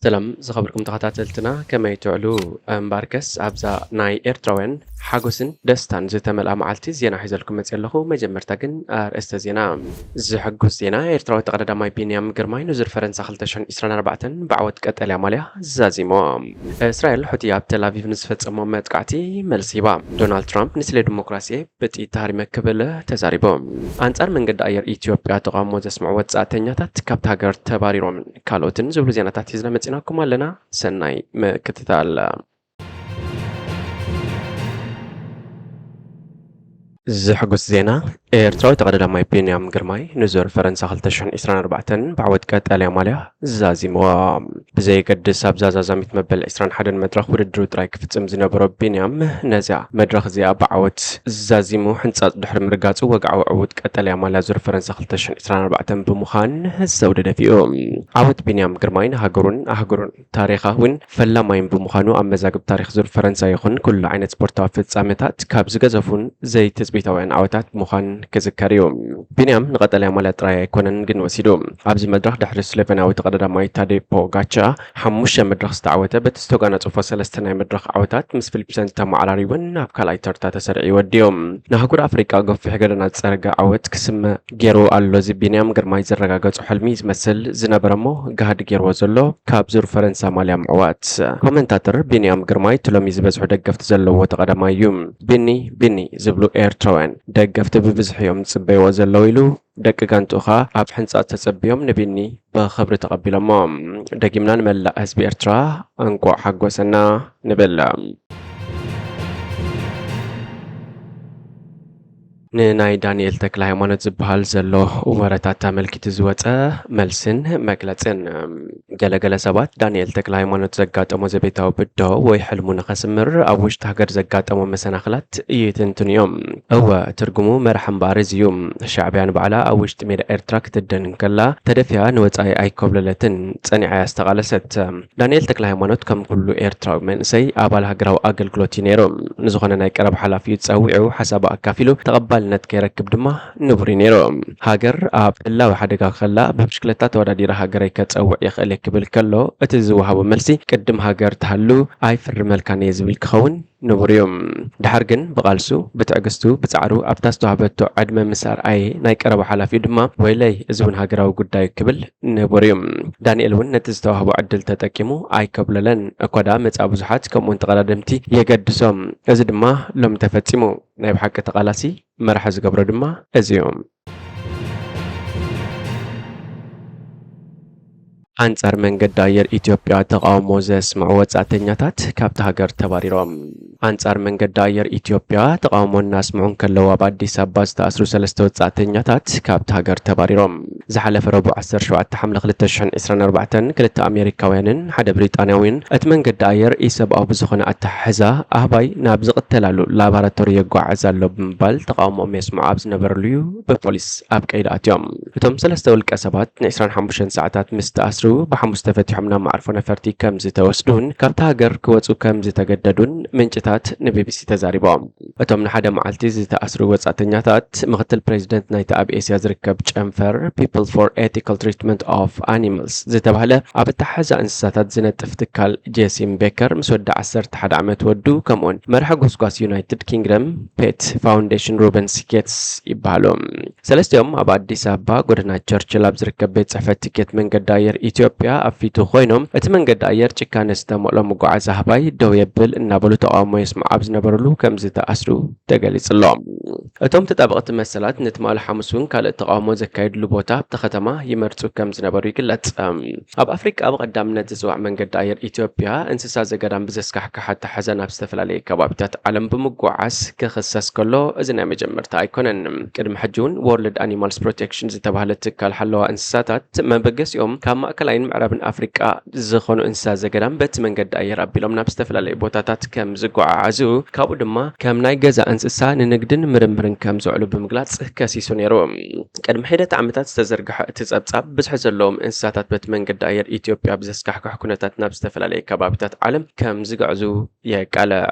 ሰላም ዝኸበርኩም ተኸታተልትና፣ ከመይ ትውዕሉ? እምበኣርከስ ኣብዛ ናይ ኤርትራውያን ሓጎስን ደስታን ዝተመልኣ መዓልቲ ዜና ሒዘልኩም መፅእ ኣለኹ። መጀመርታ ግን ኣርእስተ ዜና። ዝሕጉስ ዜና፣ ኤርትራዊ ተቐዳዳማይ ቢንያም ግርማይ ንዙር ፈረንሳ ክልተ ሽሕን ዕስራን ኣርባዕተን ብዓወት ቀጠልያ ማልያ ዛዚሙ። እስራኤል ሑቲ ኣብ ተል ኣቪቭ ንዝፈጸሞ መጥቃዕቲ መልሲ ሂባ። ዶናልድ ትራምፕ ንስለ ዲሞክራሲ ብጥይት ተሃሪመ ክብል ተዛሪቡ። ኣንጻር መንገዲ ኣየር ኢትዮጵያ ተቓውሞ ዘስምዑ ወጻእተኛታት ካብቲ ሃገር ተባሪሮም። ካልኦትን ዝብሉ ዜናታት ሒዝና መጺናኩም ኣለና። ሰናይ ምክትታል። ዝሕጉስ ዜና፣ ኤርትራዊ ተቐዳዳማይ ቢንያም ግርማይ ንዙር ፈረንሳ ክልተ ሽሕን ዕስራን ኣርባዕተን ብዓወት ቀጠልያ ማልያ ዛዚምዋ። ብዘየገድስ ኣብዛ ዛዛሚት መበል ዕስራን ሓደን መድረኽ ውድድሩ ጥራይ ክፍጽም ዝነበሮ ቢንያም ነዚኣ መድረኽ እዚኣ ብዓወት ዛዚሙ ሕንጻጽ ድሕሪ ምርጋጹ ወግዓዊ ዕዉት ቀጠልያ ማልያ ዙር ፈረንሳ ክልተ ሽሕን ዕስራን ኣርባዕተን ብምዃን ዘውዲ ደፊኡ። ዓወት ቢንያም ግርማይ ንሃገሩን ኣህጉሩን ታሪኻውን ፈላማይን ብምዃኑ ኣብ መዛግብ ታሪኽ ዙር ፈረንሳ ይኹን ኩሉ ዓይነት ስፖርታዊ ፍጻመታት ካብ ዝገዘፉን ዘይትጽቢታውያን ዓወታት ምዃን ክዝከር እዩ። ቢንያም ንቐጠልያ ማልያ ጥራይ ኣይኮነን ግን ወሲዱ። ኣብዚ መድረኽ ድሕሪ ስሎቨንያዊ ተቐዳዳማይ ታዴ ፖጋቻ ሓሙሽተ መድረኽ ዝተዓወተ፣ በቲ ዝተጓናጸፎ ሰለስተ ናይ መድረኽ ዓወታት ምስ ፊሊፕሰን ዝተመዓራሪ እውን ናብ ካልኣይ ተርታ ተሰሪዑ ይወድዩ። ንኣህጉር ኣፍሪቃ ገፊሕ ገደና ዝጸረገ ዓወት ክስመ ገይሩ ኣሎ። እዚ ቢንያም ግርማይ ዘረጋገጾ ሕልሚ ዝመስል ዝነበረ እሞ ጋህዲ ገይርዎ ዘሎ ካብ ዙር ፈረንሳ ማልያ ምዕዋት። ኮመንታተር ቢንያም ግርማይ እቲ ሎሚ ዝበዝሑ ደገፍቲ ዘለዎ ተቐዳማይ እዩ። ቢኒ ቢኒ ዝብሉ ኤርትራውያን ደገፍቲ ብብዝሒ እዮም ዝጽበይዎ ዘለዉ ኢሉ ደቂ ጋንትኡ ኸኣ ኣብ ሕንጻጽ ተጸብዮም ንቢኒ ብኽብሪ ተቐቢሎሞ። ደጊምና ንመላእ ህዝቢ ኤርትራ እንቋዕ ሓጎሰና ንብል። ንናይ ዳንኤል ተክለ ሃይማኖት ዝበሃል ዘሎ ወረታት ኣመልኪቱ ዝወጸ መልስን መግለጽን። ገለገለ ሰባት ዳንኤል ተክለ ሃይማኖት ዘጋጠሞ ዘቤታዊ ብድሆ ወይ ሕልሙ ንኸስምር ኣብ ውሽጢ ሃገር ዘጋጠሞ መሰናኽላት ይትንትኑ እዮም። እወ፣ ትርጉሙ መራሕ እምበኣር እዚ እዩ። ሻዕብያ ንባዕላ ኣብ ውሽጢ ሜዳ ኤርትራ ክትደን እንከላ ተደፊኣ ንወጻኢ ኣይኮብለለትን፣ ጸኒዓ እያ ዝተቓለሰት። ዳንኤል ተክለ ሃይማኖት ከም ኩሉ ኤርትራዊ መንእሰይ ኣባል ሃገራዊ ኣገልግሎት እዩ ነይሩ። ንዝኾነ ናይ ቀረባ ሓላፊኡ ጸዊዑ ሓሳቡ ኣካፊሉ ተቐባልነት ከይረክብ ድማ ንቡር እዩ ነይሩ። ሃገር ኣብ ህላዊ ሓደጋ ከላ ብብሽክለታ ተወዳዲረ ሃገረይ ከጸውዕ ይኽእል እየ ክብል ከሎ እቲ ዝወሃቦ መልሲ ቅድም ሃገር ትሃሉ ኣይፍርመልካን እየ ዝብል ክኸውን ንቡር እዩ። ደሓር ግን ብቓልሱ፣ ብትዕግስቱ፣ ብጻዕሩ ኣብታ ዝተዋህበቶ ዕድመ ምስ ኣርኣየ ናይ ቀረባ ሓላፊኡ ድማ ወይለይ እዚ እውን ሃገራዊ ጉዳይ ክብል ንቡር እዩ። ዳንኤል እውን ነቲ ዝተዋህቦ ዕድል ተጠቂሙ ኣይከብለለን። እኳ ደኣ መጻኢ ብዙሓት ከምኡውን ተቐዳደምቲ የገድሶም። እዚ ድማ ሎሚ ተፈጺሙ። ናይ ብሓቂ ተቓላሲ መራሒ ዝገብሮ ድማ እዚ እዩ። ኣንጻር መንገዲ ኣየር ኢትዮጵያ ተቓውሞ ዘስምዑ ወጻእተኛታት ካብቲ ሃገር ተባሪሮም። ኣንጻር መንገዲ ኣየር ኢትዮጵያ ተቓውሞ እናስምዑ እንከለዉ ኣብ ኣዲስ ኣበባ ዝተኣስሩ ሰለስተ ወጻእተኛታት ካብቲ ሃገር ተባሪሮም። ዝሓለፈ ረቡዕ ዓሰርተ ሸውዓተ ሓምለ ክልተ ሽሕን ዕስራን ኣርባዕተን ክልተ ኣሜሪካውያንን ሓደ ብሪጣንያዊን እቲ መንገዲ ኣየር ኢሰብኣዊ ብዝኾነ ኣተሓሕዛ ኣህባይ ናብ ዝቕተላሉ ላባራቶሪ የጓዓዕዝ ኣሎ ብምባል ተቓውሞኦም የስምዑ ኣብ ዝነበርሉ እዩ ብፖሊስ ኣብ ቀይዲ ኣትዮም። እቶም ሰለስተ ውልቀ ሰባት ንዕስራን ሓሙሽተን ሰዓታት ምስ ተኣስሩ ብሓሙስ ተፈቲሖም ናብ መዓርፎ ነፈርቲ ከም ዝተወስዱን ካብቲ ሃገር ክወጹ ከም ዝተገደዱን ምንጭታት ንቢቢሲ ተዛሪቦም። እቶም ንሓደ መዓልቲ ዝተኣስሩ ወጻእተኛታት ምክትል ፕሬዚደንት ናይቲ ኣብ ኤስያ ዝርከብ ጨንፈር People for Ethical Treatment of Animals ዝተባህለ ኣብ ኣተሓሕዛ እንስሳታት ዝነጥፍ ትካል ጄሲም ቤከር ምስ ወዲ ዓሰርተ ሓደ ዓመት ወዱ ከምኡውን መራሒ ጎስጓስ ዩናይትድ ኪንግደም ፔት ፋውንዴሽን ሩበንስ ጌትስ ይበሃሉ። ሰለስቲኦም ኣብ ኣዲስ ኣበባ ጎደና ቸርችል ኣብ ዝርከብ ቤት ጽሕፈት ትኬት መንገዲ ኣየር ኢትዮጵያ ኣብ ፊቱ ኮይኖም እቲ መንገዲ ኣየር ጭካነ ዝተመልኦ መጓዓዚ ኣህባይ ደው የብል እናበሉ ተቓውሞ የስምዑ ኣብ ዝነበርሉ ከም ዝተኣስሩ ተገሊጹ ኣሎ። እቶም ተጣበቕቲ መሰላት ንትማሊ ሓሙስ እውን ካልእ ተቓውሞ ዘካየድሉ ቦታ ኣብቲ ከተማ ይመርጹ ከም ዝነበሩ ይግለጽ። ኣብ ኣፍሪቃ ብቐዳምነት ዝጽዋዕ መንገዲ ኣየር ኢትዮጵያ እንስሳ ዘገዳም ብዘስካሕክሕ ኣተሓሕዛ ናብ ዝተፈላለዩ ከባቢታት ዓለም ብምጉዓዝ ክኽሰስ ከሎ እዚ ናይ መጀመርታ ኣይኮነን። ቅድሚ ሕጂ እውን ወርልድ ኣኒማልስ ፕሮቴክሽን ዝተባህለ ትካል ሓለዋ እንስሳታት መበገሲኦም ካብ ማእከላይን ምዕራብን ኣፍሪቃ ዝኾኑ እንስሳ ዘገዳም በቲ መንገዲ ኣየር ኣቢሎም ናብ ዝተፈላለዩ ቦታታት ከም ዝጓዓዓዙ፣ ካብኡ ድማ ከም ናይ ገዛ እንስሳ ንንግድን ምርምርን ከም ዝውዕሉ ብምግላጽ ከሲሱ ነይሩ። ቅድሚ ሒደት ዓመታት ዝተዘርግሐ እቲ ጸብጻብ፣ ብዝሒ ዘለዎም እንስሳታት በቲ መንገዲ ኣየር ኢትዮጵያ ብዘስካሕክሕ ኩነታት ናብ ዝተፈላለየ ከባቢታት ዓለም ከም ዝግዕዙ የቃልዕ።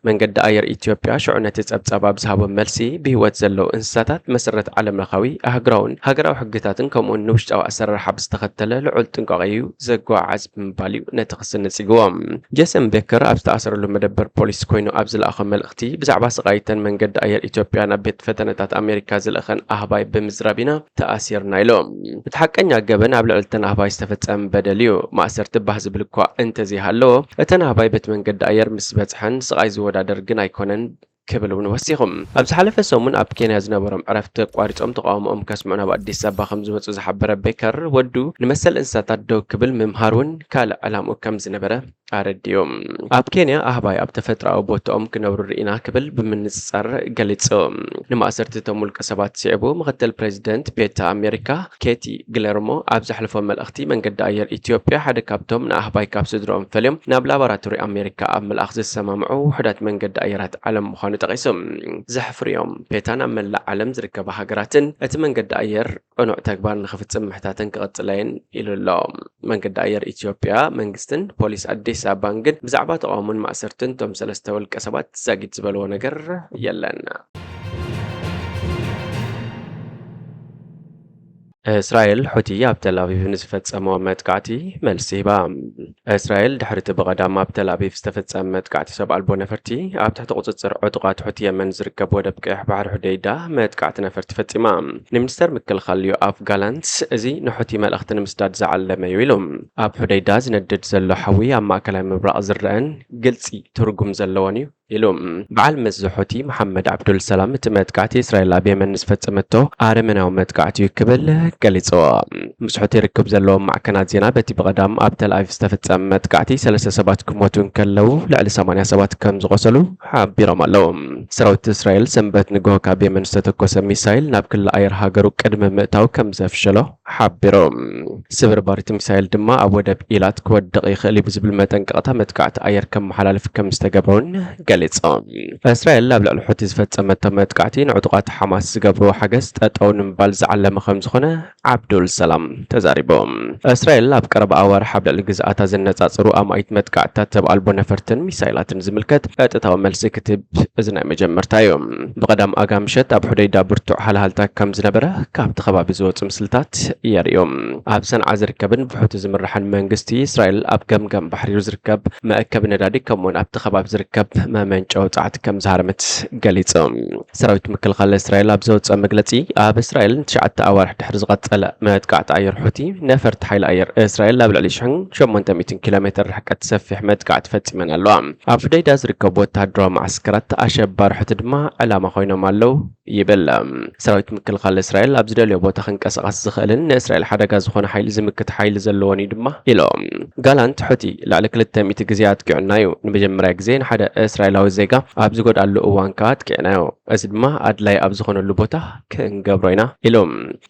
መንገዲ ኣየር ኢትዮጵያ ሽዑ ነቲ ጸብጻብ ኣብ ዝሃቦ መልሲ፣ ብህይወት ዘለዉ እንስሳታት ብመሰረት ዓለም ለኻዊ፣ ኣህጉራውን ሃገራዊ ሕግታትን ከምኡውን ንውሽጣዊ ኣሰራርሓ ብዝተኸተለ ልዑል ጥንቃቐ እዩ ዘጓዓዝ ብምባል እዩ ነቲ ክሲ ነጺግዎ። ጄሰን ቤከር ኣብ ዝተኣሰረሉ መደበር ፖሊስ ኮይኑ ኣብ ዝለኣኾ መልእኽቲ፣ ብዛዕባ ስቓይ እተን መንገዲ ኣየር ኢትዮጵያ ናብ ቤት ፈተነታት ኣሜሪካ ዝለእኸን ኣህባይ ብምዝራብ ኢና ተኣሲርና ኢሉ። እቲ ሓቀኛ ገበን ኣብ ልዕሊ እተን ኣህባይ ዝተፈጸመ በደል እዩ። ማእሰርቲ ባህ ዝብል እኳ እንተዘይሃለዎ፣ እተን ኣህባይ በቲ መንገዲ ኣየር ምስ በጽሐን ስቓይ ዝወዳደር ግን ኣይኮነን ክብል እውን ወሲኹ። ኣብ ዝሓለፈ ሰሙን ኣብ ኬንያ ዝነበሮም ዕረፍቲ ኣቋሪጾም ተቓውሞኦም ከስምዑ ናብ ኣዲስ ኣበባ ከም ዝመጹ ዝሓበረ ቤከር፣ ወዱ ንመሰል እንስሳታት ደው ክብል ምምሃር እውን ካልእ ዕላምኡ ከም ዝነበረ ኣረዲኡ። ኣብ ኬንያ ኣህባይ ኣብ ተፈጥሮኣዊ ቦታኦም ክነብሩ ርኢና ክብል ብምንጽጻር ገሊጹ። ንማእሰርቲ እቶም ውልቀ ሰባት ስዒቡ፣ ምኽትል ፕሬዚደንት ቤት ኣሜሪካ ኬቲ ግለርሞ ኣብ ዘሕለፎ መልእኽቲ፣ መንገዲ ኣየር ኢትዮጵያ ሓደ ካብቶም ንኣህባይ ካብ ስድርኦም ፈልዮም ናብ ላቦራቶሪ ኣሜሪካ ኣብ ምልኣኽ ዝሰማምዑ ውሑዳት መንገዲ ኣየራት ዓለም ምዃኑ ጠቒሱ። ዘሕፍር እዮም። ፔታ ናብ መላእ ዓለም ዝርከባ ሃገራትን እቲ መንገዲ ኣየር ቅኑዕ ተግባር ንኽፍጽም ምሕታተን ክቕጽላ እየን ኢሉ ኣሎ። መንገዲ ኣየር ኢትዮጵያ፣ መንግስትን ፖሊስ ኣዲስ ኣበባን ግን ብዛዕባ ተቓውሞን ማእሰርትን እቶም ሰለስተ ውልቀ ሰባት ዛጊት ዝበልዎ ነገር የለን። እስራኤል፣ ሑቲ ኣብ ተል ኣቪቭ ንዝፈጸሞ መጥቃዕቲ መልሲ ሂባ። እስራኤል፣ ድሕሪ እቲ ብቐዳም ኣብ ተል ኣቪቭ ዝተፈጸመ መጥቃዕቲ ሰብ ኣልቦ ነፈርቲ፣ ኣብ ትሕቲ ቁጽጽር ዕጡቓት ሑቲ የመን ዝርከብ ወደብ ቀይሕ ባሕሪ ሑደይዳ መጥቃዕቲ ነፈርቲ ፈጺማ። ንሚኒስተር ምክልኻል ዮኣፍ ጋላንት፣ እዚ ንሑቲ መልእኽቲ ንምስዳድ ዝዓለመ እዩ ኢሉ። ኣብ ሑደይዳ ዝነድድ ዘሎ ሓዊ ኣብ ማእከላይ ምብራቕ ዝረአን ግልጺ ትርጉም ዘለዎን እዩ ኢሉ። በዓል መዚ ሑቲ መሓመድ ዓብዱል ሰላም፣ እቲ መጥቃዕቲ እስራኤል ኣብ የመን ዝፈጸመቶ ኣረመናዊ መጥቃዕቲ እዩ ክብል ገሊጽዎ። ምስ ሑቲ ርክብ ዘለዎም ማዕከናት ዜና፣ በቲ ብቐዳም ኣብ ተል ኣቪቭ ዝተፈጸመ መጥቃዕቲ ሰለስተ ሰባት ክሞቱ እንከለዉ፣ ልዕሊ ሰማንያ ሰባት ከም ዝቖሰሉ ሓቢሮም ኣለዉ። ሰራዊት እስራኤል ሰንበት ንግሆ ካብ የመን ዝተተኮሰ ሚሳይል ናብ ክሊ ኣየር ሃገሩ ቅድሚ ምእታው ከም ዘፍሸሎ ሓቢሩ። ስብርባር እቲ ሚሳይል ድማ ኣብ ወደብ ኢላት ክወድቕ ይኽእል እዩ ብዝብል መጠንቀቕታ መጥቃዕቲ ኣየር ከመሓላልፍ ከም ዝተገብረ እውን ገሊጹ። እስራኤል ኣብ ልዕሊ ሑቲ ዝፈጸመቶ መጥቃዕቲ ንዕጡቓት ሓማስ ዝገብርዎ ሓገዝ ጠጠው ንምባል ዝዓለመ ከም ዝኾነ ዓብዱል ሰላም ተዛሪቡ። እስራኤል ኣብ ቀረባ ኣዋርሕ ኣብ ልዕሊ ግዝኣታ ዘነጻጽሩ ኣማኢት መጥቃዕትታት ሰብ ኣልቦ ነፈርትን ሚሳይላትን ዝምልከት ቀጥታዊ መልሲ ክትህብ እዚ ናይ መጀመርታ እዩ። ብቐዳም ኣጋ ምሸት ኣብ ሑደይዳ ብርቱዕ ሃልሃልታ ከም ዝነበረ ካብቲ ከባቢ ዝወጹ ምስልታት የርእዩ። ኣብ ሰንዓ ዝርከብን ብሑቲ ዝምራሕን መንግስቲ እስራኤል ኣብ ገምገም ባሕሪሩ ዝርከብ መእከቢ ነዳዲ ከምኡውን ኣብቲ ከባቢ ዝርከብ መመንጨዊ ጸዓት ከም ዝሃረመት ገሊጹ። ሰራዊት ምክልኻል እስራኤል ኣብ ዘውጸኦ መግለጺ፣ ኣብ እስራኤል ንትሽዓተ ኣዋርሕ ድሕሪ ዝቐጸለ መጥቃዕቲ ኣየር ሑቲ፣ ነፈርቲ ሓይሊ ኣየር እስራኤል ኣብ ልዕሊ ሽሕን ሸሞንተ ሚእትን ኪሎ ሜትር ርሕቀት ሰፊሕ መጥቃዕቲ ፈጺመን ኣለዋ። ኣብ ሑደይዳ ዝርከቡ ወተሃደራዊ መዓስከራት ኣሸባሪ ሑቲ ድማ ዕላማ ኮይኖም ኣለዉ ይብል። ሰራዊት ምክልኻል እስራኤል ኣብ ዝደልዮ ቦታ ክንቀሳቐስ ዝኽእልን ንእስራኤል ሓደጋ ዝኾነ ሓይሊ ዝምክት ሓይሊ ዘለዎን እዩ ድማ ኢሎም። ጋላንት፣ ሑቲ ልዕሊ ክልተ ሚእቲ ግዜ ኣጥቂዑና እዩ። ንመጀመርያ ግዜ ንሓደ እስራኤላዊ ዜጋ ኣብ ዝጎድኣሉ እዋን ከኣ ኣጥቂዕናዮ። እዚ ድማ ኣድላይ ኣብ ዝኾነሉ ቦታ ክንገብሮ ኢና ኢሉ።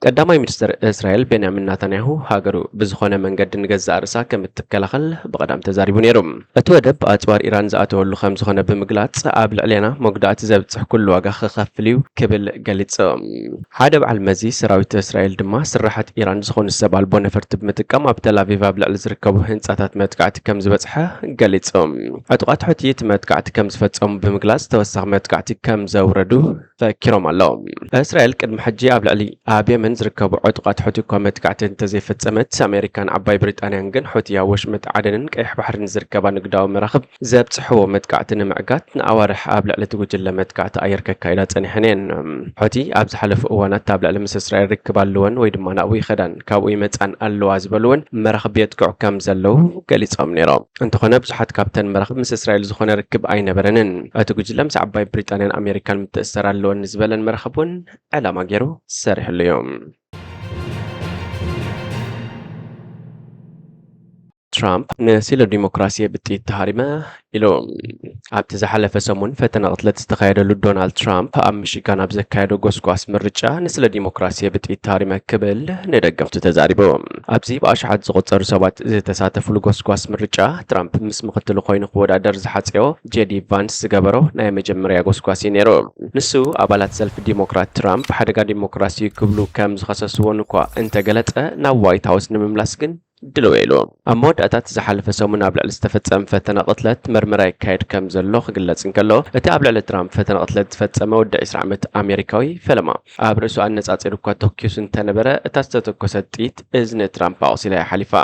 ቀዳማይ ሚኒስትር እስራኤል ቤንያሚን ናታንያሁ፣ ሃገሩ ብዝኾነ መንገዲ ንገዛእ ርእሳ ከም እትከላኸል ብቐዳም ተዛሪቡ ነይሩ። እቲ ወደብ ኣጽዋር ኢራን ዝኣተወሉ ከም ዝኾነ ብምግላጽ፣ ኣብ ልዕሌና መጉዳእቲ ዘብጽሕ ኩሉ ዋጋ ክኸፍል እዩ ክብል ገሊጹ። ሓደ በዓል መዚ ሰራዊት እስራኤል ድማ፣ ስራሓት ኢራን ዝኾኑ ሰብ ኣልቦ ነፈርቲ ብምጥቃም ኣብ ተል ኣቪቭ ኣብ ልዕሊ ዝርከቡ ህንጻታት መጥቃዕቲ ከም ዝበጽሐ ገሊጹ። ዕጡቓት ሑቲ እቲ መጥቃዕቲ ከም ዝፈጸሙ ብምግላጽ፣ ተወሳኺ መጥቃዕቲ ከም ዘውረዱ ፈኪሮም ኣለዉ። እስራኤል ቅድሚ ሕጂ ኣብ ልዕሊ ኣብ የመን ዝርከቡ ዕጡቓት ሑቲ እኳ መጥቃዕቲ እንተዘይፈጸመት፣ ኣሜሪካን ዓባይ ብሪጣንያን ግን ሑቲ ኣብ ወሽመጥ ዓደንን ቀይሕ ባሕርን ዝርከባ ንግዳዊ መራኽብ ዘብጽሕዎ መጥቃዕቲ ንምዕጋት ንኣዋርሕ ኣብ ልዕሊ እቲ ጉጅለ መጥቃዕቲ ኣየር ከካይዳ ጸኒሐን እየን። ሑቲ ኣብ ዝሓለፉ እዋናት ኣብ ልዕሊ ምስ እስራኤል ርክብ ኣለወን ወይ ድማ ናብኡ ይኸዳን ካብኡ ይመጻን ኣለዋ ዝበልወን መራኽብ የጥቅዑ ከም ዘለዉ ገሊጾም ነይሮም። እንተኾነ ብዙሓት ካብተን መራኽብ ምስ እስራኤል ዝኾነ ርክብ ኣይነበረንን። እቲ ጉጅለ ምስ ዓባይ ብሪጣንያን ኣሜሪካን ምትእስሳር ኣለወን ንዝበለን መራኽብ እውን ዕላማ ገይሩ ሰሪሕሉ እዩ። ትራምፕ ንስለ ዲሞክራሲ ብጥይት ተሃሪመ ኢሉ። ኣብቲ ዝሓለፈ ሰሙን ፈተነ ቅትለት ዝተኻየደሉ ዶናልድ ትራምፕ ኣብ ሚሽጋን ኣብ ዘካየዶ ጎስጓስ ምርጫ ንስለ ዲሞክራሲ ብጥይት ተሃሪመ ክብል ንደገፍቱ ተዛሪቡ። ኣብዚ ብኣሽሓት ዝቑጸሩ ሰባት ዝተሳተፉሉ ጎስጓስ ምርጫ ትራምፕ ምስ ምኽትሉ ኮይኑ ክወዳደር ዝሓጸዮ ጄዲ ቫንስ ዝገበሮ ናይ መጀመርያ ጎስጓስ እዩ ነይሩ። ንሱ ኣባላት ሰልፊ ዲሞክራት ትራምፕ ሓደጋ ዲሞክራሲ ክብሉ ከም ዝኸሰስዎን እኳ እንተገለጸ ናብ ዋይት ሃውስ ንምምላስ ግን ድልው ኢሉ። ኣብ መወዳእታት ዝሓለፈ ሰሙን ኣብ ልዕሊ ዝተፈጸመ ፈተነ ቅትለት መርመራ ይካየድ ከም ዘሎ ክግለጽ እንከሎ፣ እቲ ኣብ ልዕሊ ትራምፕ ፈተነ ቅትለት ዝፈጸመ ወዲ ዕስራ ዓመት ኣሜሪካዊ ፈለማ ኣብ ርእሱ ኣነጻጺሩ እኳ ተኩሱ እንተነበረ፣ እታ ዝተተኮሰት ጥይት እዝኒ ትራምፕ ኣቑሲላ እያ ሓሊፋ።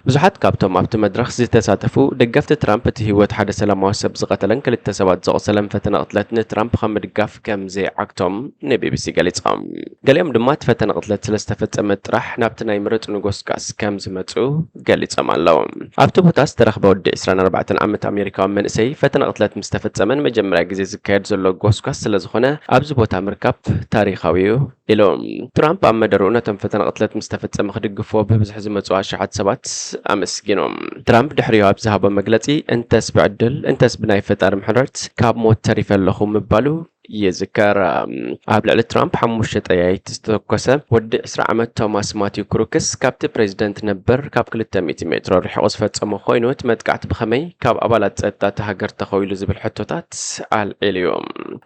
ብዙሓት ካብቶም ኣብቲ መድረኽ ዝተሳተፉ ደገፍቲ ትራምፕ፣ እቲ ህይወት ሓደ ሰላማዊ ሰብ ዝቐተለን ክልተ ሰባት ዘቑሰለን ፈተነ ቅትለት ንትራምፕ ከም ምድጋፍ ከም ዘይዓግቶም ንቢቢሲ ገሊጾም። ገሊኦም ድማ እቲ ፈተነ ቅትለት ስለ ዝተፈጸመ ጥራሕ ናብቲ ናይ ምረጹኒ ጎስጓስ ከም ዝመጹ ገሊጾም ኣለዉ። ኣብቲ ቦታ ዝተረኽበ ወዲ ዕስራን ኣርባዕተን ዓመት ኣሜሪካዊ መንእሰይ፣ ፈተነ ቅትለት ምስ ተፈጸመ ንመጀመርያ ግዜ ዝካየድ ዘሎ ጎስጓስ ስለ ዝኾነ፣ ኣብዚ ቦታ ምርካብ ታሪኻዊ እዩ ኢሉ። ትራምፕ ኣብ መደርኡ ነቶም ፈተነ ቅትለት ምስ ተፈጸመ ክድግፍዎ ብብዝሒ ዝመጹ ኣሽሓት ሰባት ኣመስጊኖም። ትራምፕ ድሕሪኡ ኣብ ዝሃቦ መግለጺ፣ እንተስ ብዕድል እንተስ ብናይ ፈጣሪ ምሕረት ካብ ሞት ተሪፈ ኣለኹ ምባሉ ይዝከር። ኣብ ልዕሊ ትራምፕ ሓሙሽተ ጠያይቲ ዝተተኮሰ ወዲ ዕስራ ዓመት ቶማስ ማቲው ክሩክስ፣ ካብቲ ፕሬዚደንት ነበር ካብ ክልተ ሚእቲ ሜትሮ ርሒቑ ዝፈጸሞ ኮይኑ፣ እቲ መጥቃዕቲ ብኸመይ ካብ ኣባላት ጸጥታ እታ ሃገር ተኸዊሉ ዝብል ሕቶታት ኣልዒሉ እዩ።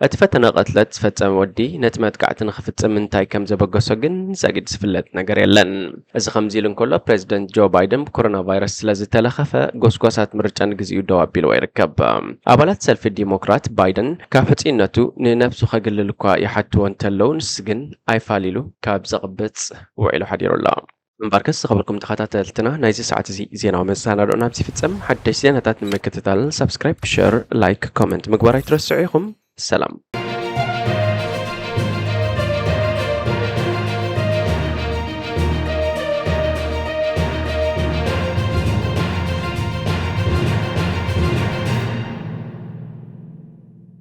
እቲ ፈተነ ቅትለት ዝፈጸመ ወዲ ነቲ መጥቃዕቲ ንኽፍጽም እንታይ ከም ዘበገሶ ግን ዛጊድ ዝፍለጥ ነገር የለን። እዚ ከምዚ ኢሉ እንከሎ፣ ፕሬዚደንት ጆ ባይደን ብኮሮና ቫይረስ ስለ ዝተለኸፈ፣ ጎስጓሳት ምርጫ ንግዚኡ ደው ኣቢልዎ ይርከብ። ኣባላት ሰልፊ ዲሞክራት፣ ባይደን ካብ ሕጽይነቱ ንነብሱ ከግልል እኳ ይሓትዎ እንተለዉ፣ ንሱ ግን ኣይፋል ኢሉ ካብ ዘቕብጽ ውዒሉ ሓዲሩ ኣሎ። እምበርከስ ዝኸበርኩም ተኸታተልትና፣ ናይዚ ሰዓት እዚ ዜናዊ መሰናድኦና ኣብዚ ይፍጸም። ሓደሽ ዜናታት ንምክትታል ሳብስክራይብ፣ ሸር፣ ላይክ፣ ኮመንት ምግባር ኣይትረስዑ ኢኹም። ሰላም።